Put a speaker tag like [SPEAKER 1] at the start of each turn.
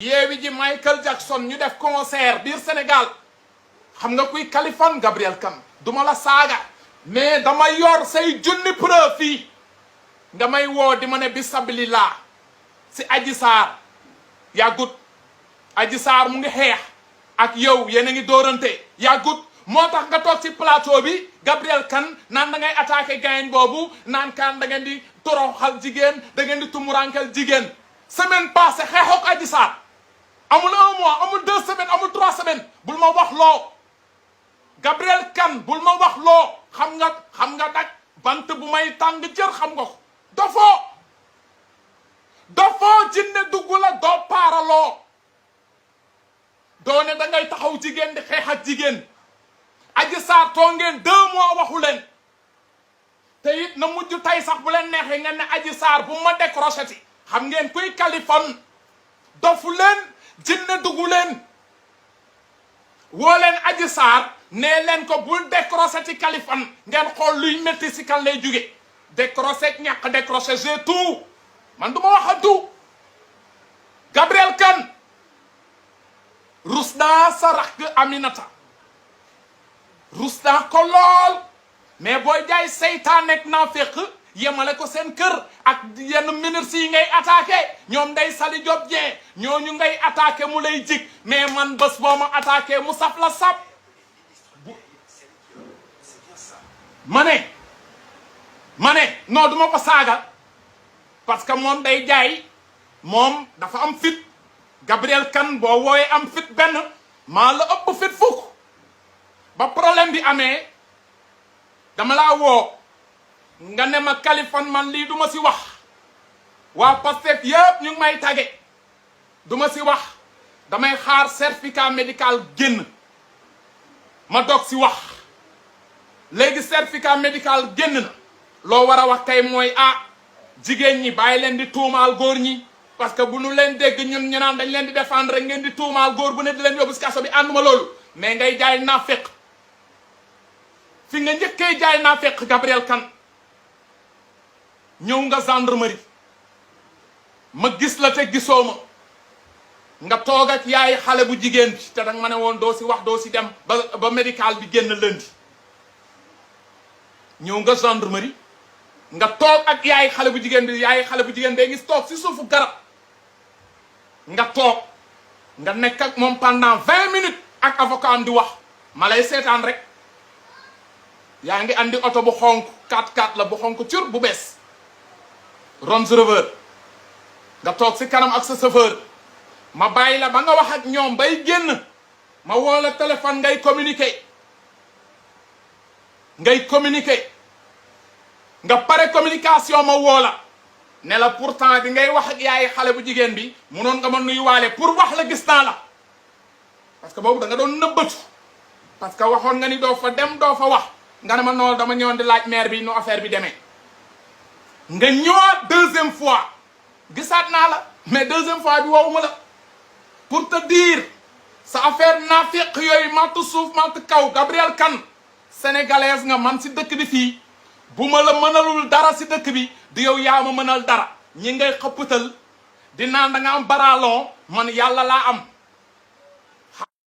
[SPEAKER 1] yeewi ji Michael Jackson ñu def concert biir Sénégal xam nga kuy Kaliphone Gabriel Kane duma la saaga mais dama yor say junni preuve fii nga may woo di ma ne bisabilillah si Adji Sarr yàggut Adji Sarr mu ngi xeex ak yow yéen a ngi dóorante yàggut moo tax nga toog ci plateau bi Gabriel Kane naan da ngay attaqué gain boobu naan kaan da ngeen di toroxal jigéen da ngeen di tumurankel jigéen semaine passée xeexook Adji Sarr amul 1 mois amul 2 semaines amul 3 semaines bul ma wax loo Gabriel Kane bul ma wax loo xam nga dak bant bu may tàng jër xam nga ko dofoo jinne dugg la doo paaraloo doo ne da ngay taxaw jigéen di xeex ak jigéen Adji Sarr too ngeen 2 mois waxu leen te it na mujj tey sax bu leen neexee ngeen ne Adji Sarr bu ma décroché ti xam ngeen kuy Kaliphone dofu leen jinne dugg leen woo leen Adji Sarr nee leen ko bul décroché ci Kaliphone ngeen xool luy métti si kan lay jóge décroché ñàkk décroché j'ai tout man du ma wax a tout Gabriel Kane rus naa sa rakk Aminata rus naa ko lool mais booy jaay seytaaneeg naa fekk yemale ko seen kër ak yenn ministres yi ngay attaqué ñoom Ndeye Saly Diop Dieng ñooñu ngay attaqué mu lay jig mais man bés boo ma attaqué mu saf la sap ma ne non du ma ko saaga parce que moom day jaay moom dafa am fit Gabriel Kane boo wooyee am fit benn maa la ëpp fit fukk ba problème bi amee dama laa woo nga ne ma Kaliphone man lii du ma si wax waa Pastef yëpp ñu ngi may tage du ma si wax damay xaar certificat médical génn ma doog si wax léegi certificat médical génn na loo war a wax kay mooy jigéen ñi bàyyi leen di tuumaal góor ñi parce que bu nu leen dégg ñun ñu naan dañ leen di défendre rek ngeen di tuumaal góor bu ne di leen yóbbu si kaso bi ànduma loolu mais ngay jaay naafeq fi nga njëkkee jaay naafeq Gabriel Kane ñëw nga gendarmerie ma gis la te gisoo ma nga toog ak yaay xale bu jigéen bi te danga ma ne woon doo si wax doo si dem ba médical bi génn lundi ñëw nga gendarmerie nga toog ak yaay xale bu jigéen bi yaay xale bu jigéen bee ngi toog si suufu garab nga toog nga nekk ak moom pendant 20 minutes ak avocat am di wax ma lay seetaan rek yaa ngi andi oto bu xonk 4x4 la bu xonk cur bu bees Range Rover nga toog si kanam ak sa chauffeur ma bàyyi la ba nga wax ak ñoom bay génn ma woo la téléphone ngay communiquer nga pare communication ma woo la ne la pourtant bi ngay wax ak yaay xale bu jigéen bi munoon nga ma nuyuwaale pour wax la gis naa la parce que boobu da nga doon nëbbatu parce que waxoon nga ni doo fa dem doo fa wax nga ne ma noonu dama ñëwoon di laaj maire bi nu affaire bi demee nga ñëwaat 2e fois gisaat naa la mais 2e fois bi wowuma la pour te dire sa affaire naafiq yooyu matt suuf matt kaw Gabriel Kane sénégalaise nga man si dëkk bi fii bu ma la mënalul dara si dëkk bi di yow yaa ma mënal dara ñi ngay xëppatal di naan da nga am baraalon man yàlla laa am